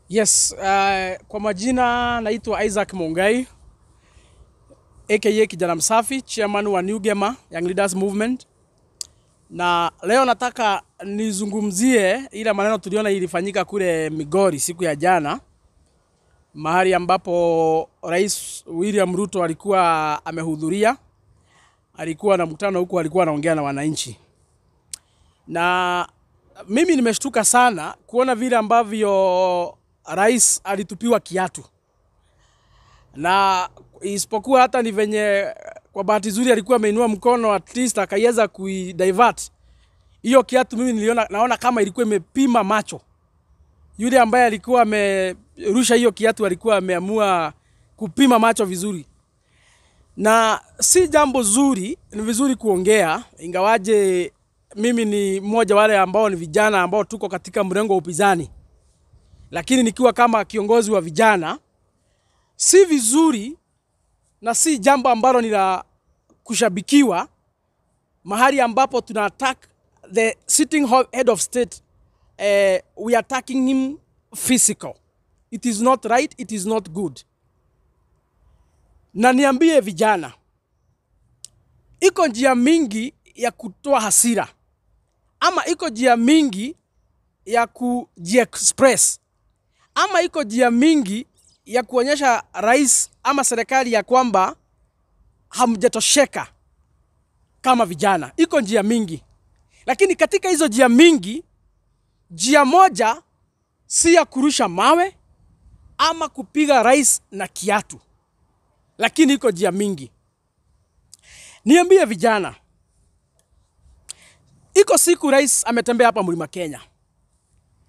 Yes, kwa majina naitwa Isaac Mungai aka Kijana Msafi, chairman wa New Gema Young Leaders Movement. Na leo nataka nizungumzie ile maneno tuliona ilifanyika kule Migori siku ya jana, mahali ambapo Rais William Ruto alikuwa amehudhuria, alikuwa na mkutano huku, alikuwa anaongea na wananchi. Na mimi nimeshtuka sana kuona vile ambavyo rais alitupiwa kiatu. Na isipokuwa hata ni venye kwa bahati nzuri alikuwa ameinua mkono, at least akaiweza kuidivert hiyo kiatu. Mimi niliona, naona kama ilikuwa imepima macho. Yule ambaye alikuwa amerusha hiyo kiatu alikuwa ameamua kupima macho vizuri. Na si jambo zuri, ni vizuri kuongea, ingawaje mimi ni mmoja wale ambao ni vijana ambao tuko katika mrengo wa upinzani. Lakini nikiwa kama kiongozi wa vijana, si vizuri na si jambo ambalo ni la kushabikiwa mahali ambapo tuna attack the sitting head of state, we are attacking him physical. It is not right, it is not good. Na niambie vijana, iko njia mingi ya kutoa hasira ama iko njia mingi ya kujiexpress ama iko njia mingi ya kuonyesha rais ama serikali ya kwamba hamjatosheka kama vijana. Iko njia mingi, lakini katika hizo njia mingi, njia moja si ya kurusha mawe ama kupiga rais na kiatu, lakini iko njia mingi. Niambie vijana, iko siku rais ametembea hapa Mlima Kenya.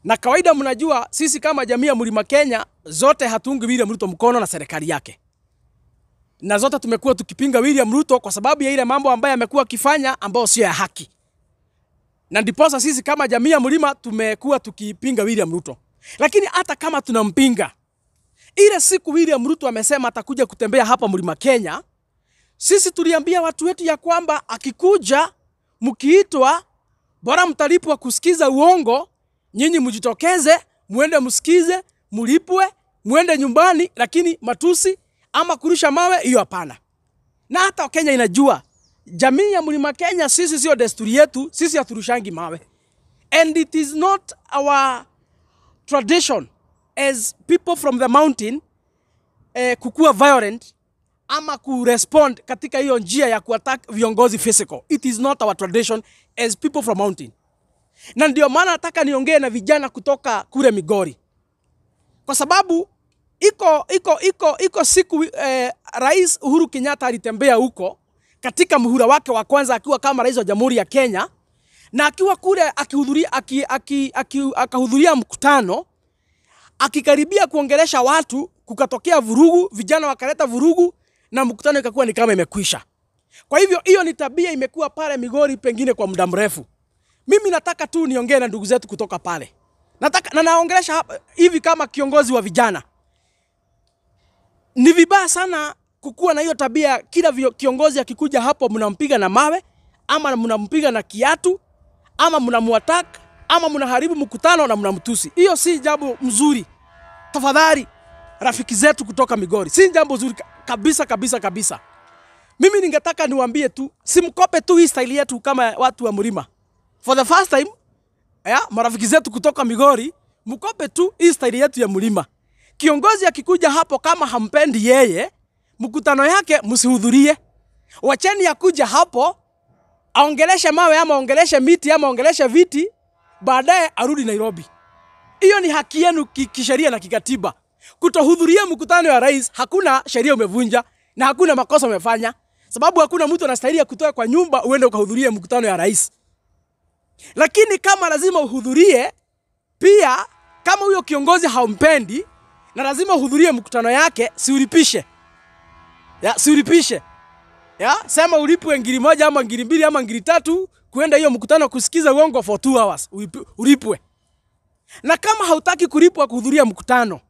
Na kawaida mnajua sisi kama jamii ya Mlima Kenya zote hatuungi William Ruto mkono na serikali yake. Na zote tumekuwa tukipinga William Ruto kwa sababu ya ile mambo ambayo amekuwa akifanya ambayo sio ya haki. Na ndiposa sisi kama jamii ya Mlima tumekuwa tukipinga William Ruto. Lakini hata kama tunampinga, ile siku William Ruto amesema atakuja kutembea hapa Mlima Kenya, sisi tuliambia watu wetu ya kwamba akikuja mkiitwa, bora mtalipwa kusikiza uongo, nyinyi mjitokeze, muende msikize, mulipwe, muende nyumbani, lakini matusi ama kurusha mawe hiyo hapana. Na hata Kenya inajua, jamii ya Mlima Kenya sisi sio desturi yetu, sisi haturushangi mawe. And it is not our tradition as people from the mountain kukua violent ama kurespond katika hiyo njia ya kuattack viongozi physical. It is not our tradition as people from mountain. Na ndio maana nataka niongee na vijana kutoka kule Migori. Kwa sababu iko siku Rais Uhuru Kenyatta alitembea huko katika muhula wake wa kwanza akiwa kama rais wa Jamhuri ya Kenya, na akiwa kule akihudhuria akahudhuria mkutano, akikaribia kuongelesha watu, kukatokea vurugu, vijana wakaleta vurugu na mkutano ikakuwa ni kama imekwisha. Kwa hivyo hiyo ni tabia imekuwa pale Migori pengine kwa muda mrefu. Mimi nataka tu niongee na ndugu zetu kutoka pale. Nataka na naongelesha hapa hivi kama kiongozi wa vijana. Ni vibaya sana kukuwa na hiyo tabia, kila kiongozi akikuja hapo mnampiga na mawe ama mnampiga na kiatu ama mnamuattack ama mnaharibu mkutano na mnamtusi. Hiyo si jambo mzuri. Tafadhali rafiki zetu kutoka Migori, si jambo zuri kabisa kabisa kabisa. Mimi ningetaka niwaambie tu, simkope tu hii style yetu kama watu wa mlima. For the first time, ya, marafiki zetu kutoka Migori, mkope tu hii style yetu ya mlima. Kiongozi akikuja hapo kama hampendi yeye, mkutano yake msihudhurie. Wacheni akuja hapo, aongeleshe mawe ama aongeleshe miti ama aongeleshe viti, baadaye arudi Nairobi. Hiyo ni haki yenu kisheria na kikatiba. Kutohudhuria mkutano ya rais, hakuna sheria umevunja na hakuna makosa umefanya. Sababu hakuna mtu anastahili ya kutoka kwa nyumba uende ukahudhurie mkutano ya rais. Lakini kama lazima uhudhurie, pia kama huyo kiongozi haumpendi na lazima uhudhurie mkutano yake, si ulipishe. Ya, si ulipishe. Ya, sema ulipwe ngiri moja ama ngiri mbili ama ngiri tatu kuenda hiyo mkutano kusikiza uongo for 2 hours, ulipwe. Na kama hautaki kulipwa kuhudhuria mkutano,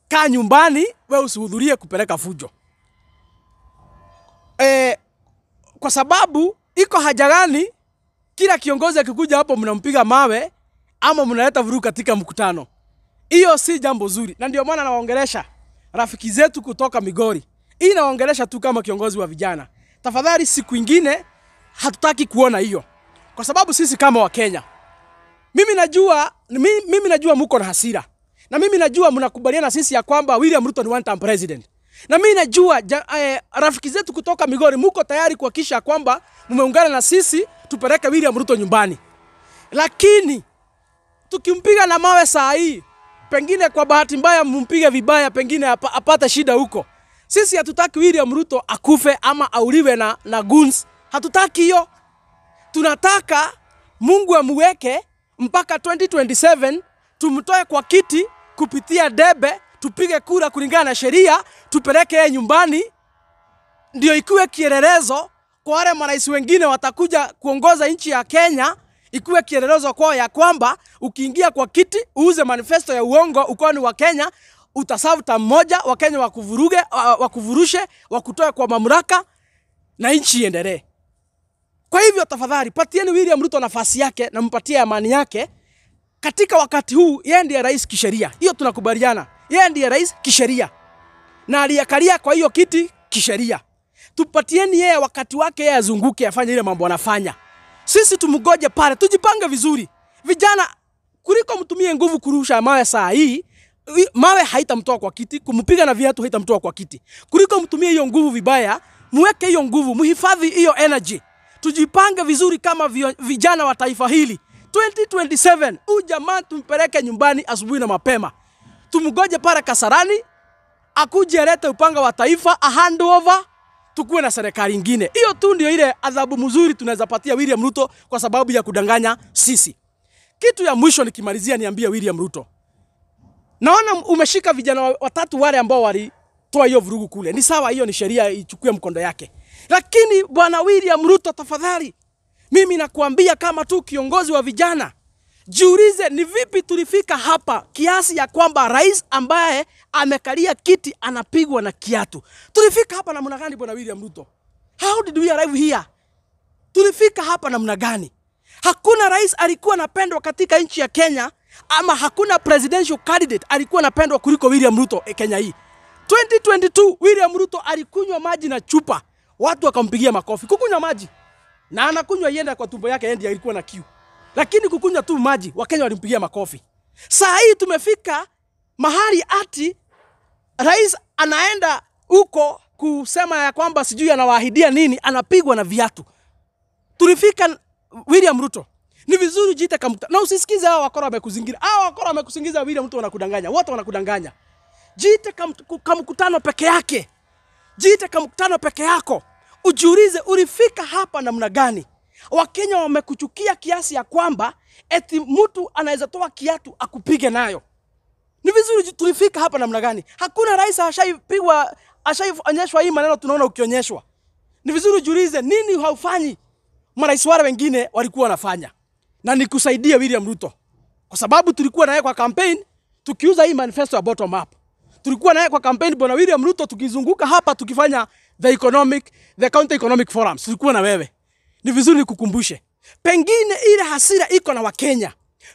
kaa nyumbani, wewe usihudhurie kupeleka fujo. Kwa sababu iko haja gani kila kiongozi akikuja hapo mnampiga mawe ama mnaleta vurugu katika mkutano? Hiyo si jambo zuri, na ndio maana nawaongelesha rafiki zetu kutoka Migori. Hii nawaongelesha tu kama kiongozi wa vijana. Tafadhali siku ingine hatutaki kuona hiyo. Kwa sababu sisi kama Wakenya, mimi najua mko na hasira. Na mimi najua mnakubaliana sisi ya kwamba William Ruto ni one term president. Na mimi najua rafiki zetu kutoka Migori mko tayari kuhakikisha kwamba mmeungana na sisi tupeleke William Ruto nyumbani. Lakini tukimpiga na mawe saa hii, pengine kwa bahati mbaya mumpige vibaya, pengine apate shida huko. Sisi hatutaki William Ruto akufe ama auliwe na goons. Hatutaki hiyo. Tunataka Mungu amuweke mpaka 2027 tumtoe kwa kiti kupitia debe, tupige kura kulingana na sheria, tupeleke yeye nyumbani, ndio ikuwe kielelezo kwa wale marais wengine watakuja kuongoza nchi ya Kenya, ikuwe kielelezo kwao ya kwamba ukiingia kwa kiti uuze manifesto ya uongo ukiwa ni wa Kenya, utaserve term moja, Wakenya wakuvuruge, wakuvurushe, wakutoe kwa mamlaka na nchi iendelee. Kwa hivyo tafadhali patieni William Ruto nafasi yake na mpatie amani yake. Katika wakati huu yeye ndiye rais kisheria. Hiyo tunakubaliana. Yeye ndiye rais kisheria. Na aliyekalia kwa hiyo kiti kisheria. Tupatieni yeye wakati wake, yeye azunguke afanye ile mambo anafanya. Sisi tumgoje pale, tujipange vizuri. Vijana, kuliko mtumie nguvu kurusha mawe saa hii, mawe haitamtoa kwa kiti, kumpiga na viatu haitamtoa kwa kiti. Kuliko mtumie hiyo nguvu vibaya, muweke hiyo nguvu, muhifadhi hiyo energy. Tujipange vizuri kama vijana wa taifa hili. 2027, huyu jamaa tumpeleke nyumbani asubuhi na mapema. Tumgoje pale Kasarani, akuje alete upanga wa taifa, a hand over, tukuwe na serikali nyingine. Hiyo tu ndio ile adhabu mzuri tunaweza patia William Ruto kwa sababu ya kudanganya sisi. Kitu ya mwisho nikimalizia, niambie William Ruto. Naona umeshika vijana watatu wale ambao walitoa hiyo vurugu kule. Ni sawa, hiyo ni sheria, ichukue mkondo yake. Lakini bwana William Ruto, tafadhali, mimi nakuambia kama tu kiongozi wa vijana, jiulize ni vipi tulifika hapa kiasi ya kwamba rais ambaye amekalia kiti anapigwa na kiatu. Tulifika hapa namna gani bwana William Ruto? How did we arrive here? Tulifika hapa namna gani? Hakuna rais alikuwa anapendwa katika nchi ya Kenya, ama hakuna presidential candidate alikuwa anapendwa kuliko William Ruto Kenya hii. 2022 William Ruto alikunywa maji na chupa, watu wakampigia makofi. Kukunywa maji, na anakunywa ienda kwa tumbo yake, ndiye alikuwa na kiu. Lakini kukunywa tu maji, Wakenya walimpigia makofi. Saa hii tumefika mahali ati rais anaenda huko kusema ya kwamba sijui anawaahidia nini, anapigwa na viatu. Tulifika William Ruto. Ni vizuri jiite kamkuta. Na usisikize hao wakora wamekuzingira. Hao wakora wamekusingiza William Ruto, wanakudanganya. Wote wanakudanganya. Jiite kamkutano peke yake. Jiite kamkutano peke yako. Ujiulize ulifika hapa namna gani? Wakenya wamekuchukia kiasi ya kwamba eti mtu anaweza toa kiatu akupige nayo. Ni vizuri tulifika hapa namna gani? Hakuna rais ashaipigwa, ashaionyeshwa hii maneno tunaona ukionyeshwa. Ni vizuri ujiulize nini haufanyi marais wale wengine walikuwa wanafanya. Na nikusaidie William Ruto, kwa sababu tulikuwa naye kwa campaign tukiuza hii manifesto ya bottom up. Tulikuwa naye kwa campaign bwana William Ruto, tukizunguka hapa tukifanya the county economic forums. Tulikuwa na wewe. Ni vizuri nikukumbushe. Pengine ile hasira iko na Wakenya.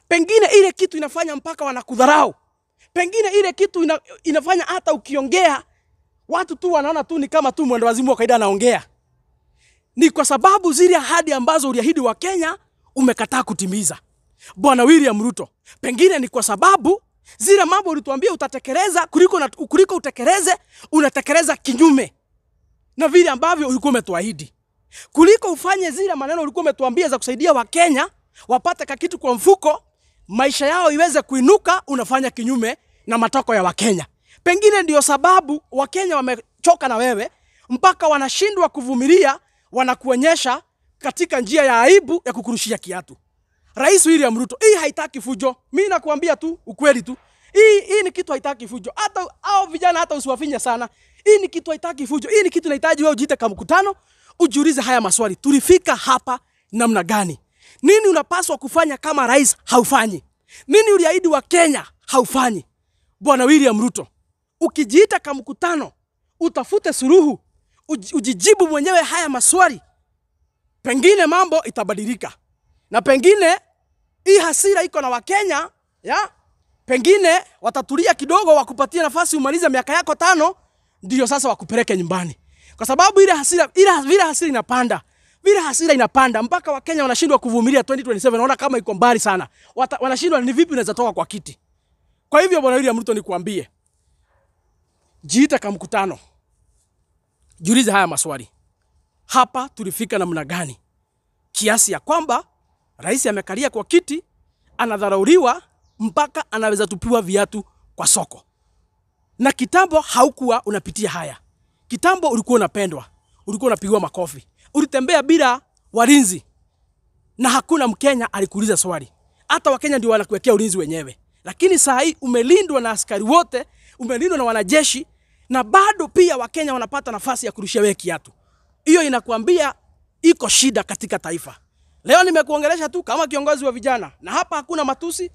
Pengine ile kitu inafanya mpaka wanakudharau. Pengine ile kitu inafanya hata ukiongea watu tu wanaona tu ni kama tu mwendawazimu wa kawaida anaongea. Ni kwa sababu zile ahadi ambazo uliahidi wa Kenya umekataa kutimiza. Bwana William Ruto, pengine ni kwa sababu zile mambo ulituambia utatekeleza, kuliko utekeleze, unatekeleza kinyume na vile ambavyo ulikuwa umetuahidi. Kuliko ufanye zile maneno ulikuwa umetuambia za kusaidia Wakenya wapate kakitu kwa mfuko, maisha yao iweze kuinuka, unafanya kinyume na matoko ya Wakenya. Pengine ndio sababu Wakenya wamechoka na wewe mpaka wanashindwa kuvumilia, wanakuonyesha katika njia ya aibu ya kukurushia kiatu. Rais William Ruto, hii haitaki fujo. Mimi nakuambia tu ukweli tu. Hii ni kitu haitaki fujo. Hata hao vijana hata usiwafinye sana. Hii ni kitu haitaki fujo. Hii ni kitu inahitaji wewe ujiite kama mkutano, ujiulize haya maswali. Tulifika hapa namna gani? Nini unapaswa kufanya kama rais haufanyi? Nini uliahidi wa Kenya haufanyi? Bwana William Ruto, ukijiita kama mkutano, utafute suluhu, ujijibu mwenyewe haya maswali. Pengine mambo itabadilika. Na pengine hii hasira iko na Wakenya, ya? Pengine watatulia kidogo, wakupatie nafasi umalize miaka yako 5, ndio sasa wakupeleke nyumbani. Kwa sababu ile hasira, ile vile hasira inapanda. Vile hasira inapanda mpaka Wakenya wanashindwa kuvumilia 2027, naona kama iko mbali sana. Wanashindwa ni vipi unaweza toka kwa kiti. Kwa hivyo Bwana William Ruto, nikuambie, jiita kama mkutano. Jiulize haya maswali. Hapa tulifika namna gani? Kiasi ya kwamba rais amekalia kwa kiti, anadharauliwa mpaka anaweza tupiwa viatu kwa soko. Na kitambo haukuwa unapitia haya. Kitambo ulikuwa unapendwa, ulikuwa unapigiwa makofi, ulitembea bila walinzi na hakuna Mkenya alikuuliza swali. Hata Wakenya ndio wanakuwekea ulinzi wenyewe. Lakini saa hii umelindwa na askari wote, umelindwa na wanajeshi, na bado pia Wakenya wanapata nafasi ya kurushia wewe kiatu. Hiyo inakuambia iko shida katika taifa. Leo nimekuongelesha tu kama kiongozi wa vijana, na hapa hakuna matusi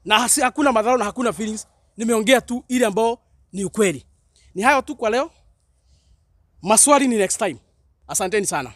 na hakuna madhara na hakuna feelings. Nimeongea tu ile ambao ni ukweli. Ni hayo tu kwa leo. Maswali ni next time. Asanteni sana.